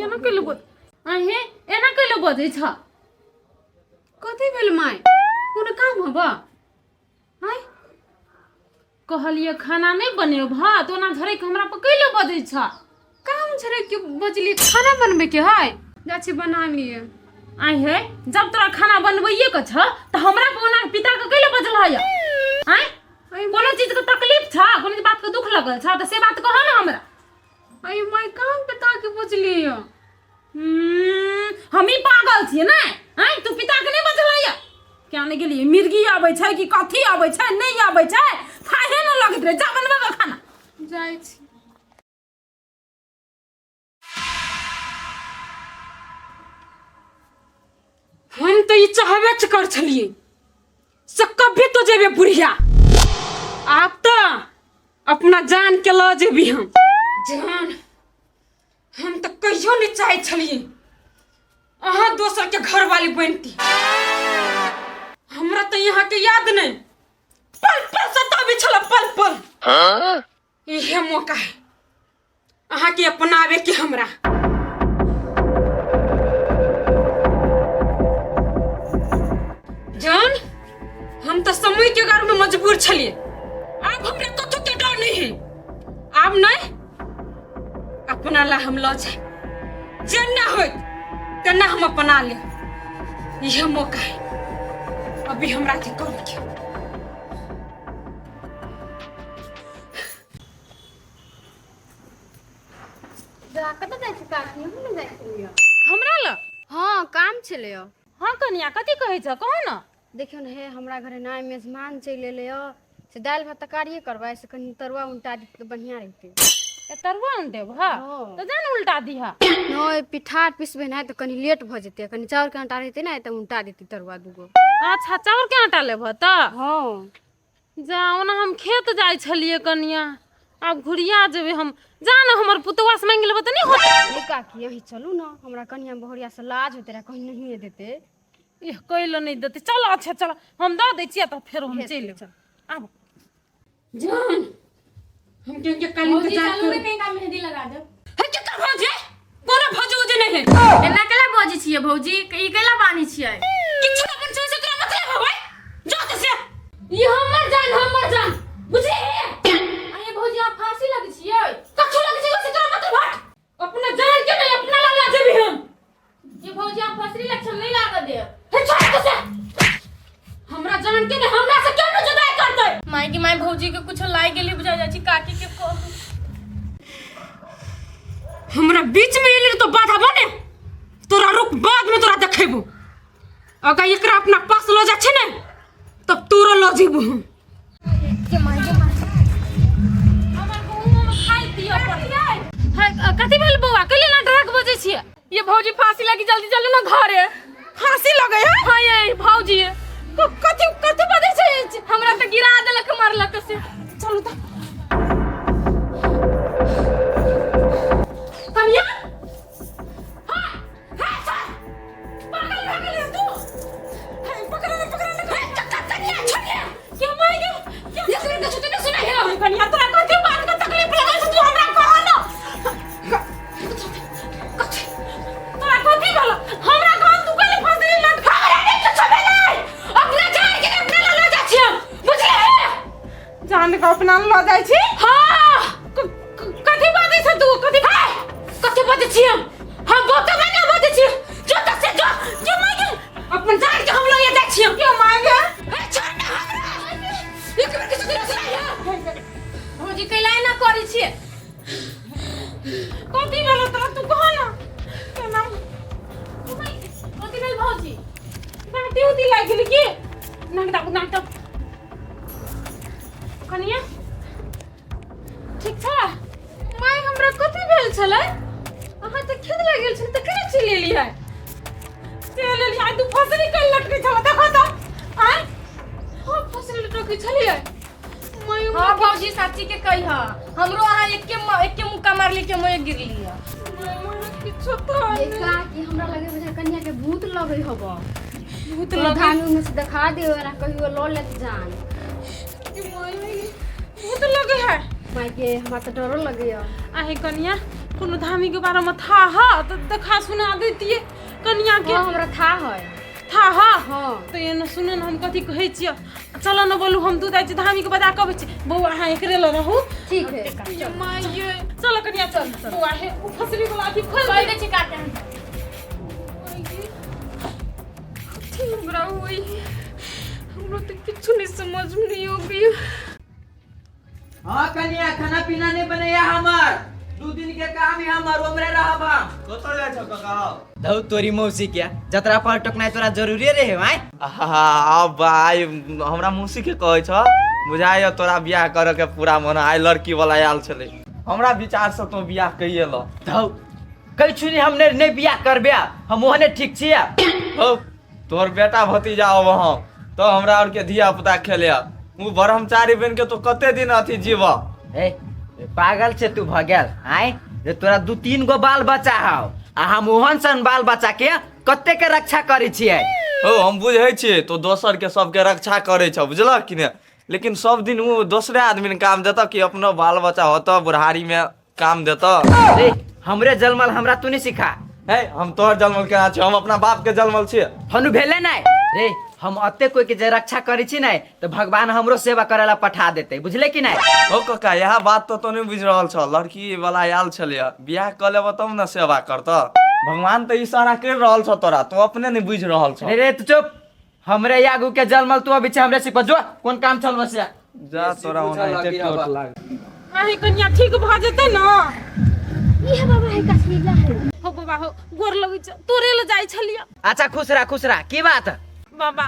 केना कैले बज आहे एना कैले बजै छ कथी भेल माय कोनो काम हब आय कहलिए खाना नहीं बनेब तऽ ओना झरक हमरा पर कैले बजै छ काम झरे के बजली खाना बनबे के है जा छी बना लिए आइ हे जब तोरा खाना बनबैये के छ तऽ हमरा पर ओना पिता के कैले बजल है आइ कोनो चीज के तकलीफ छ कोनो बात के दुख लगल छ तऽ से बात कह ना हमरा अरे माय काम पे ताके बजली हम ही पागल छियै ने आइ तू पिता के नहीं बजल है क्या नहीं गेलियै मिर्गी आबै छै कि कथी आबै छै नहीं आबै छै थाहे न लगैत रहे जा बनबे के खाना जाइ छी हम तो ई चाहबे कर छलिए से कभी तो जेबे बुढ़िया आब तो अपना जान के लऽ जेबी हम जान हम तो कहियो नहीं चाहे छलिए अहाँ दोसर के घर वाली बनती हमरा तो यहाँ के याद नहीं पल पल सताबे छल पल पल इहे मौका है अहाँ के अपनावे के हमरा जान हम तो समय के घर में मजबूर छलिए आब हमरा कथू के डर नहीं है आब नहीं अपना ला हम लऽ जाए जेना होइत तेना हम अपना ले यह मौका है अभी हमरा के करे के जा कतऽ जाइ छी काकी हम नहि जाइ छलियै हमरा लग हँ काम छलै हँ कनिया कथी कहै छ कहू ने देखियौ ने हे हमरा घरे नया मेजमान चलि एलै हँ से दालि भात तरकारिए करबै से कनि तरुआ उनटा दैतियै तऽ बढ़िआँ रहितै ए तरुआ उनटेब हँ हँ। तऽ जा ने उल्टा दिहा नहि पिठार पिसबै ने तऽ कनि लेट भऽ जेतै कनि चाउरके आटा रहितै ने तऽ उनटा दैतियै तरुआ दूगो अच्छा चाउरके आटा लेबह तऽ हँ जा ओना हम खेत जाइ छलियै कनिया आब घुरिया जेबै हम जा ने हमर पुतौआ से मांगि लेबै तऽ नहि होतै ए काकी अहीं चलू ने हमरा कनिया बहुरिया से लाज होते रहे कहीं नहिए देते एह कैले नहि देतै चल अच्छा चल हम दऽ दै छियै तऽ फेर हम चलि एबै आब जान हम के के कल इंतजार चलू ने करू कहीं का मेहंदी लगा देब हे केकर भौजी कोनो भौजी उजी नहीं है एना केला बजै छियै भौजी ई केला बान्है छियै किछु अपन छै से तोरा मतलब हवे जो तो से ई हमर जान हमर जान बुझली अरे भौजी अहाँ फांसी लगै छियै कछु लग छै से तोरा मतलब हट अपना जान के नहीं अपना ला जेबी हम ये भौजी अहाँ फसरी लक्षण नहीं लागऽ देब हे छोड़ तो से हमरा जान के नहीं हमरा से क्यों न जुदाई करतै माय के माय भौजी के कुछो लागि गेली बुझा जाइ छै काकी के कहू हमरा बीच में एली तो बाधा बने तोरा रुक बाद में तोरा देखेबो अगर एकरा अपना पास ल जा छै ने तब तोरो ल जेबो हम हमर गहुम हम खाइ दिअ पड़तै है कथी भेल बौआ कैले ना डरा के बजै छियै ये भौजी फांसी लगी जल्दी चलू ना घरे फांसी लगे है हाँ ये भौजी कथी कथी बजै छै हमरा तऽ गिरा देलक मारलक से चलू तऽ कनिया हाँ, हाँ, सर। पागल भऽ गेलियै तू। हे, पकड़ ले, पकड़ ले, हे, चक्कर कनिया, छोड़िए। क्यों मार गए? क्यों? एक मिनट छुट्टी नहीं सुनाई है कनिया, तोरा कथी बात के तकलीफ लगै छै? तू हमरा कह न। तोरा कथी भेलौ? हमरा कह, तू कैले फंसली लटका? हमरा नहीं कुछ भेलै अपना जान के अपना लऽ जाइ छी हम बुझलियै जान के अपना लऽ जाइ छी हाँ कथी बाजै छै तू कथी हे कथी बाजै छी हम हम बहुते बढ़िया बाजै छी जो तक से जो क्यों मांगे अपन जान के हम लऽ जाइ छी हम क्यों मांगे हे छोड़ ना हमरा एक मिनट के सुधर सुनाई है भौजी कैला एना करै छियै कथी भेलो तोरा तू कह ना केना कथी भेल भौजी नाटी उती लागि गेली की नाक दाबू नाक दाबू कनिया ठीक छ माय हमरा कथी भेल छलै अहाँ तऽ खेत लागि गेल छलै तऽ केना चलि एलियै चलि एलियै आइ तू फसली कल लटकै छल देखो तऽ आँय हम फसली लटकै छलियै माय हाँ भौजी साची के कही हा हमरो अहाँ एके एके मुक्का मारली के मोए गिरली है किछो तऽ ये काकी हमरा लगे बुझा कन्या के भूत लगे हब भूत तो लगे धान में से देखा दे वाला कहियो ल लेत जान भूत लगे है माय के हमरा तो डरो लगे आहे कनिया कोनो धामी के बारे में था हा तऽ देखा सुना दैतियै कनिया के हाँ हमरा था है था हा हाँ तऽ एना सुनू ने हम कथी कहै छियै चलऽ ने बोलू हम दूध जाइ छी धामी के बजा कऽ अबै छी बौआ अहाँ एकरे लऽ रहू ठीक है चल कनिया चल बौआ हे ओ फसरी वाला अथी खोल खोल दै छी काटे हम कथी हमरा होई हमरा तऽ किछु नहि समझ मे नहि अबैया हाँ कनिया खाना पीना नहीं बनैया हमर 2 दिन के काम है हमर ओमरे रहब हम। कतऽ जाइ छौ काका? धौ तोरी मौसी के जतरा पर टोकनाइ तोरा जरूरी रहे भाई। आहा भाई, हमरा मौसी के कहै छ? बुझाइए तोरा बियाह करे के पूरा मन। आइ लड़की वाला आयल छलै। हमरा विचार से तो बियाह कहिए ल। धौ कहै छु नि, हम नहीं नहीं बियाह करबे, हम ओहने ठीक छियै। हौ, तोहर बेटा भतीजा अब हम तो हमरा और के धिया पुता खेले। उ ब्रह्मचारी बन के तो कते दिन अथी जीव? ए पागल छे तू भ गेल आय जे तोरा 2-3 गो बाल बच्चा हौ आ हम ओहन सन बाल बच्चा के कते के रक्षा करै छियै। हौ, हम बुझै छियै तो दोसर के सबके रक्षा करै छ, बुझलक कि ने? लेकिन सब दिन उ दोसरे आदमी ने काम देतऽ कि अपनो बाल बच्चा होतऽ बुढ़ारी में काम देतऽ? रे हमरे जलमल हमरा तू नहीं सिखा। है, हम तोहर जलमल केना छियै? हम अपना बाप के जलमल छियै। हनु भेले नहीं रे, हम अते कोई के जे रक्षा करै छी नहीं तऽ भगवान हमरो सेवा करे ला पठा देते, बुझले कि नहीं? हो काका, इएह बात तो नहीं बुझि रहल छ। लड़की वाला आयल छलै, बियाह कऽ लेबऽ तब ने सेवा करतऽ। भगवान तऽ इशारा करि रहल छ तोरा, तू अपने नहीं बुझि रहल छ। रे रे तू चुप, हमरे आगू के जलमल तू अभी छे, हमरे सिखबऽ जो कोन काम छल बसिया। जा, तोरा ओनाहिते चोट लाग। अहीं कनिया ठीक भऽ जेतै ने? इहे बाबा है कश्मीर है। हो बाबा हो, गोर लगै छै, तोरे लए जाइ छलियै। अच्छा खुश रह, खुश रह, की बात? बाबा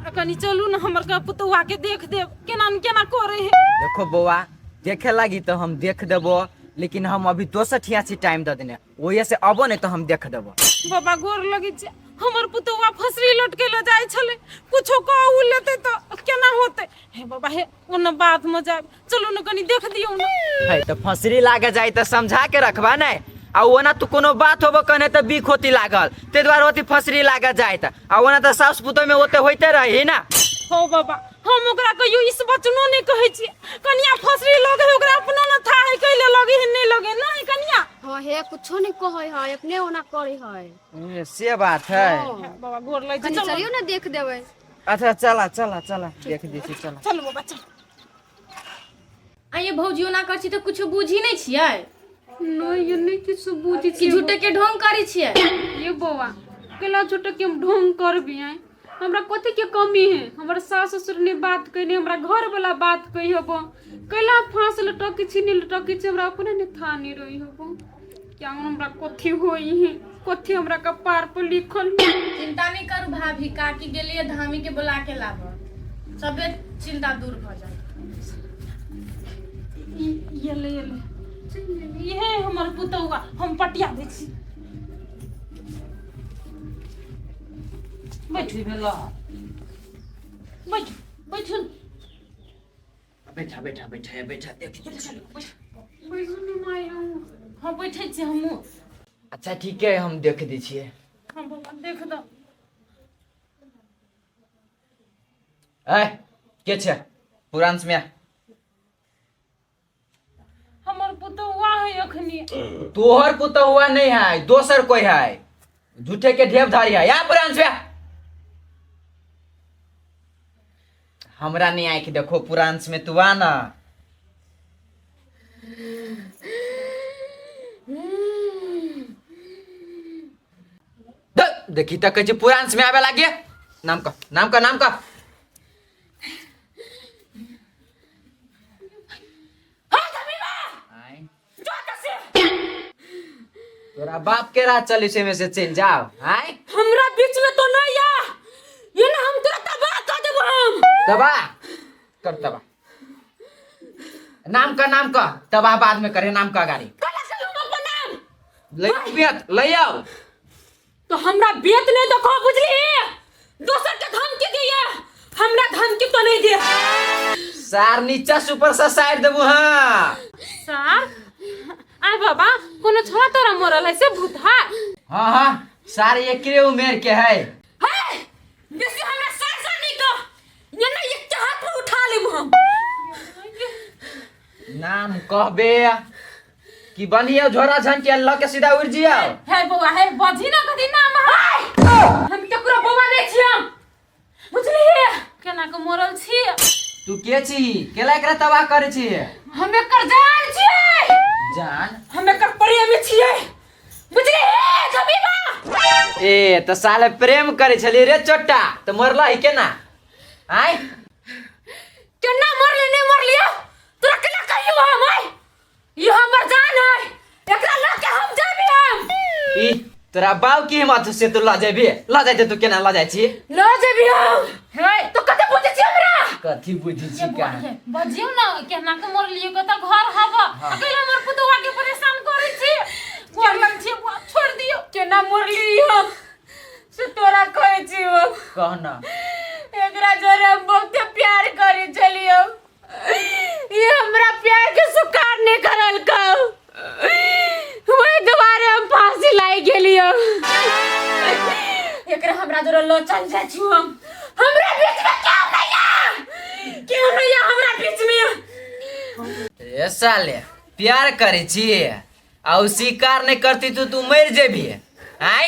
कनी चलू ने, हमर के पुतौआ के देख देब, केना ने केना करे है। देखो बौआ, देखे लागी तो हम देख देबो, लेकिन हम अभी दोसर ठिया छी टाइम दे देने, ओहे से अबो नहीं तो हम देख देबो। बाबा गोर लगै छै, हमर पुतौआ फसरी लटके लए जाइ छलै, कुछो कहू लेतै तऽ केना होतै? हे बाबा हे, ओना बात में जायब, चलू ने कनी देख दियौ ने। है तो फसरी लागे जाय तऽ समझा के रखबा नहीं आ ओना तू कोनो बात होबो कहने तऽ बीख होती लागल, ताहि दुआरे ओती फसरी लागे जाय तऽ आ ओना तऽ साउस पुतोह में ओते होइते रही ना। हो बाबा, हम ओकरा कहियो इस वचनो नहि कहै छियै। कनिया फसरी लगे है, ओकरा अपनो न था है कैले लगे है, नहि लगे नहीं कनिया। हाँ हे, कुछो नहीं कहै है, अपने ओना करे है। से बात है। हाँ। बाबा गोर लगै छै। कनी चलू। चलियो ने, देख देबै। अच्छा चला चला चला, देख दै छी, चला। चलू बाबा, चलू। आ ये भौजी, ओना करै छी तऽ कुछो बुझी नहि छियै? नहि ये, नहि किछु बुझै कि छियै। झूठे के ढोंग करै छियै? ये बौआ, केला झूठे के हम ढोंग करबी आँय? हमरा कथी के कमी है? हमर सास ससुर ने बात कहने, हमरा घर वाला बात कही हबो, कैला फांस लटकी छी, नहीं लटकी छी, हमरा अपने ने था नहीं रही हबो। क्या हमरा कथी होई है, कथी हमरा कपार पर लिखल है? चिंता नहि करू भाभी, काकी गेलियै धामी के बुला के लाबऽ, सबे चिंता दूर भऽ जायत। ये ले, ये ले, इहे हमर पुतौआ, हम पटिया दै छी। बैठू बैठू बैठू। बैठा बैठा बैठा बैठा, देख। बैसू ने माय अहूँ। हाँ, बैठै छी हमहूँ। अच्छा ठीक है, हम देख दै छियै। हाँ बाबा, देख दो। ए के छै पुरांश में? हमर पुतौआ है अखनी। तोहर पुतहुआ नहीं है, दोसर कोई है, झूठे के ढेप धारी है। या पुरांश में हमरा नहीं आँखि देखो, पुरांश में तू आ ना। देखी तऽ कहै छै पुरांश में आबे लागिए। नाम कह, नाम कह, नाम कह। आय। तोरा बाप के राज चली से में से चलि जाओ आय। हमरा बीच में तो नहीं आ ये ना, हम तोरा तबाह कर देबो हम। तबाह कर, तबाह। नाम का, नाम का, तबाह बाद में करे, नाम का गाड़ी। कला से हम अपन नाम ले बेत ले आओ। तो हमरा बेत नहीं देखो, बुझली? दोसर के धमकी दिए, हमरा धमकी तो नहीं दे। सार नीचा से ऊपर से साइड देबू। हाँ। सार आय बाबा, कोनो छोड़ा तोरा मरल है से भूत है? हाँ हाँ, सार एकरे उमेर के है। हे, बेसी हमरा सार सार नहीं कह, ये ना एक हाथ में उठा लेबो हम। नाम कहबे कि बनियो झोरा झंटी ल के सीधा उड़ जियो। हे बौआ, हे बजी ना कथी नाम है? हम केकरो बौआ नहीं छियै, बुझलियै? केना के मरल छी? तू के छी? केला एकरा तबाह करै छी? हम एकर जान छियै। जान? हम एकर प्रेमी छियै, बुझलियै जमीबा? ए त साले प्रेम करै छली रे चोट्टा, त मरला ही केना? आय केना मरले? नहीं मरलियो, तोरा केना कहियो हम? आय ई हमर जान है, एकरा लऽ के हम जेबी हम। ई तोरा बाप की हिम्मत से तू ल जेबी? ल जाय तू केना ल जाय छी? लऽ जेबी हम। हे तो कते बुझै छी हमरा? कथी बुझी छी का? बजियौ ना, केना के मरलियो, कतऽ घर हब? अकेला हमर पुतौआ के परेशान करै छी। गोर लग छी बुआ, छोड़ दियौ। केना मरली हम से तोरा कहै छी हम। कह ना। एकरा जोरे हम बहुते प्यार करै छलियौ, ये हमरा प्यार के स्वीकार नहीं करलकौ, वही दुआरे हम फांसी लागि गेलियौ। एकरा हमरा जोरे ल चल जाइ छी हम। हमरा बीच में क्यों नहीं आ, क्यों नहीं आ हमरा बीच में? ए साले प्यार करै छी आ उ स्वीकार नहीं करती तो तू मर जेबी? आय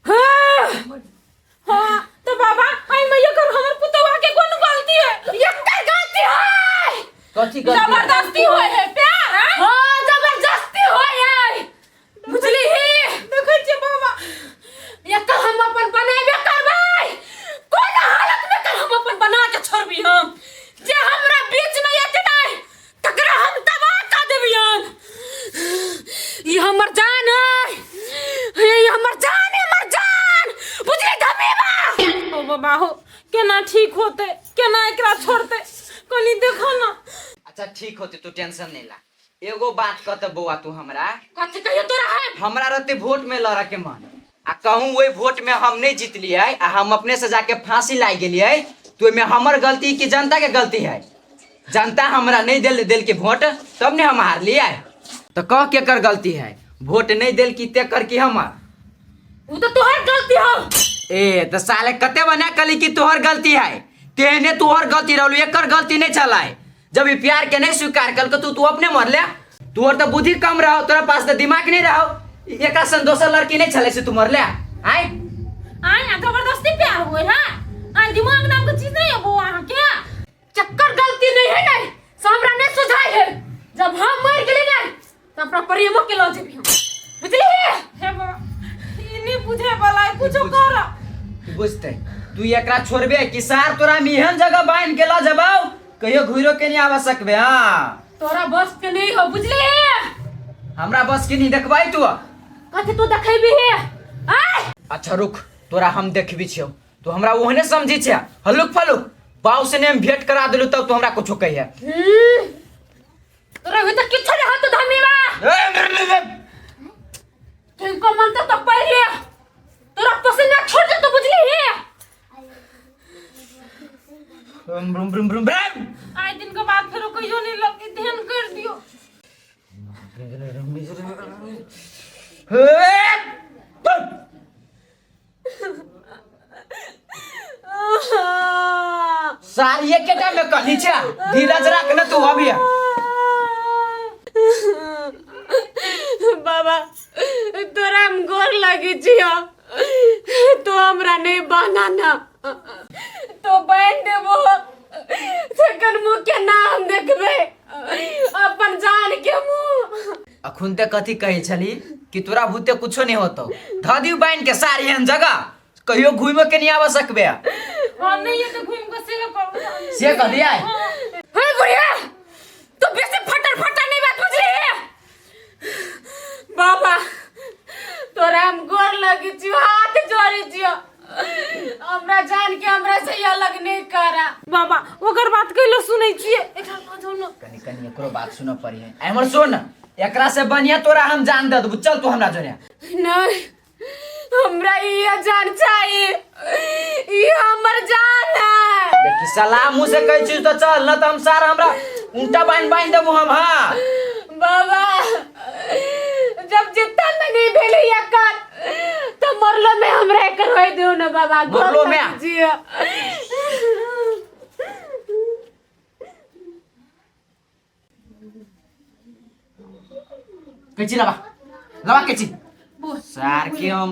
हाँ। हाँ तो बाबा, आई मैया कर हमर पुतौआ के कोन गलती है? एकर गलती है। कथी गलती है? जबरदस्ती होय है प्यार, हाँ? हाँ जबरदस्ती होय है, बुझली ही? देखै छियै बाबा, एकर हम अपन बनेबे करबै, कोन हालत में एकर हम अपन बना के छोड़बी हम। जे हमरा बीच में एते नहीं तकरा हम तबाह कर देबी हम। ई हमर जान है, ई हमर जान है, हमर जान, बुझली धमीबा? ओ बाबा हो, केना ठीक होते, केना एकरा छोड़ते, कनी देखो ना। अच्छा ठीक होते, तू टेंशन नहीं ला। एगो बात कह त बौआ तू हमरा। कथी कहियो तोरा है? हमरा रहते वोट में लड़े के मन, आ कहूँ वही वोट में हम नहीं जीतलियै आ हम अपने से जाके फांसी लागि गेलियै, तो ओहिमे हमर गलती कि जनता के गलती है? जनता हमरा नहीं देल देल के वोट, तब ने हम हारलियै। तो कह केकर गलती है? वोट नहीं देल की तेकर की हमर? उ तो तोहर गलती हो। ए तो साले कते बना कली कि तोहर गलती है? तेहने तोहर गलती रहलू, एकर गलती नहीं चलाए। जब ई प्यार के नहीं स्वीकार कल तू तू अपने मर ले। तोहर तो बुद्धि कम रहो, तोरा पास तो दिमाग नहीं रहो, एकरा सन दोसर लड़की नहीं छले से तू मर ले। आय आय आ जबरदस्ती प्यार हुए है? आय दिमाग नाम के चीज नहीं है बौआ अहाँ के। चक्कर गलती नहीं है, नहीं से हमरा नहीं सुझाई है। जब हम मर गेली नहीं तो अपना प्रेमो के लऽ जेबी हम, बुझली? हे बाबा, ई नहीं बुझे वाला है, कुछो कर। तू बुझते तू एकरा छोड़बे कि सार तोरा मिहन जगह बांध के ल जबाऊ, कहियो घुरो के नहीं आवा सकबे। हाँ तोरा बस के नहीं हो, बुझली? हमरा बस के नहीं देखबाई तू। कथी तू देखेबी है? आय अच्छा रुक, तोरा हम देखबी छियौ, तू हमरा ओहने समझी छे हल्लुक फलुक। बाऊ से ने हम भेंट करा देलू तब तू हमरा कुछो कहिए। तोरा भी तो किछो नहीं हो तू धमीवा। तुमको मन तो पढ़ ले, तोरा पसीना छोड़ दे तू, बुझली है? ब्रुम ब्रुम ब्रुम ब्रुम ब्रुम। आइ दिन के बाद फेरो कहियो नहीं लगे, ध्यान कर दियो। सारी एक टाइम में कहीं छे, धीरज रख न तू अभी। बाबा तोरा हम गोर लगे छियो, तू हमरा नहीं बाना ना, तो बांध देबो तखन मुँह के नाम देखबे अपन जान के मुँह। अखुन ते कथी कहै छली कि तोरा भूते कुछो नहीं होतो, धऽ दियौ बान्हि के सारी एहन जगह कहियो घुइमो के नहीं आवा सकबे। हाँ नहीं है तो घूम के से करू। से कह दिया। हे बुढ़िया तू बेसी फटर फटर नहीं बात बुझली है? बाबा तोरा हम गोर लगे छियो, हाथ जोड़े छियो, हमरा जान के हमरा से अलग नहीं करा। बाबा ओकर बात कैलो सुनै छियै, एकरा लऽ जाउ न। कनी कनी एकरो बात सुनऽ पड़ी है। एमहर सुन, एकरा से बढ़िया तोरा हम जान दे देबू, चल तू हमरा जोरे। नहीं हमरा ये जान चाहिए, ये हमर जान है। देखी सलाह मुँह से कहै छी तो चल, न तो हम सारा हमरा उल्टा बान्हि बान्हि देबू हम। हाँ बाबा जब जितना में नहीं भेलै एकर तो मरलो में हमरा एकर होय दियो ना बाबा। मरलो में? जी। कैची लबा, लबा कैची। सार के हम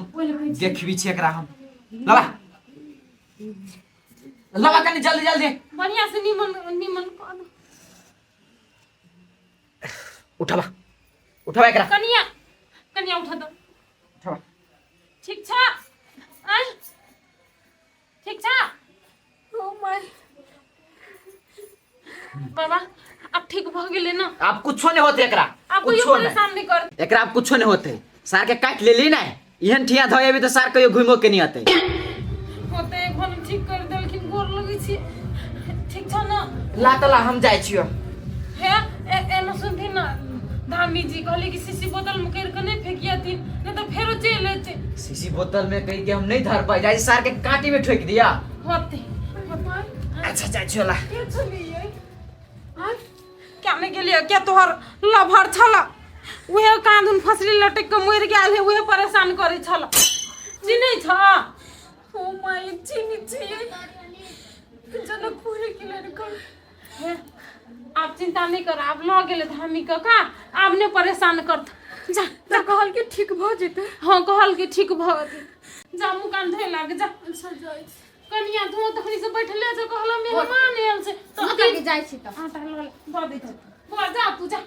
देखबी छी एकरा हम। लबा लबा कनी जल्दी जल्दी। बढ़िया से निमन निमन कर। उठबा उठबा एकरा। कनिया कनिया उठा दो। उठबा। ठीक छा? आय ठीक छा? ओ my बाबा अब ठीक भ गेलै ना? आब कुछो नहीं होते एकरा। आब कोई कुछो नहीं। परेशान नहीं कर। एकरा आब कुछो नहीं होते। सार के काट लेली ना, एहन ठिया धोए अभी तो सार कहियो घुमो के नहीं आते। होते एखन ठीक कर देलखिन, गोर लगै छी। ठीक छ ना? ला त ला हम जाइ छियो। हे एना सुनथिन ना धामी जी कहली कि शीशी बोतल में कर के नहीं फेंकियथिन, नहीं तो फेरो चलि एतै। शीशी बोतल में कहि के हम नहीं धर पाई, जाइ सार के काटी में ठोक दिया। होते। अच्छा जाइ छियो ला। के छलियै? आँय? क्या नहीं गेलियै? क्या तोहर लभर छल? उहे कांधुन फसली लटक के मरि गेल है, उहे परेशान करै छल। चिन्है छ? ओ my चिन्है छियै। जनकपुर के लड़का। हे, आब चिंता नहीं कर, आब लऽ गेलै धामी काका, आब नहि परेशान करत। जा तऽ कहल कि ठीक भऽ जेतै। हाँ कहल कि ठीक भऽ जेतै। जा मुँह कान धोए लाग जा। अच्छा जाइ छी। कनिया धो तखनी से बैठले छै, कहला मेहमान आयल छै। तऽ जाइ छी तऽ आटा लऽ ले, दऽ दै छी। बौआ जा तू जा।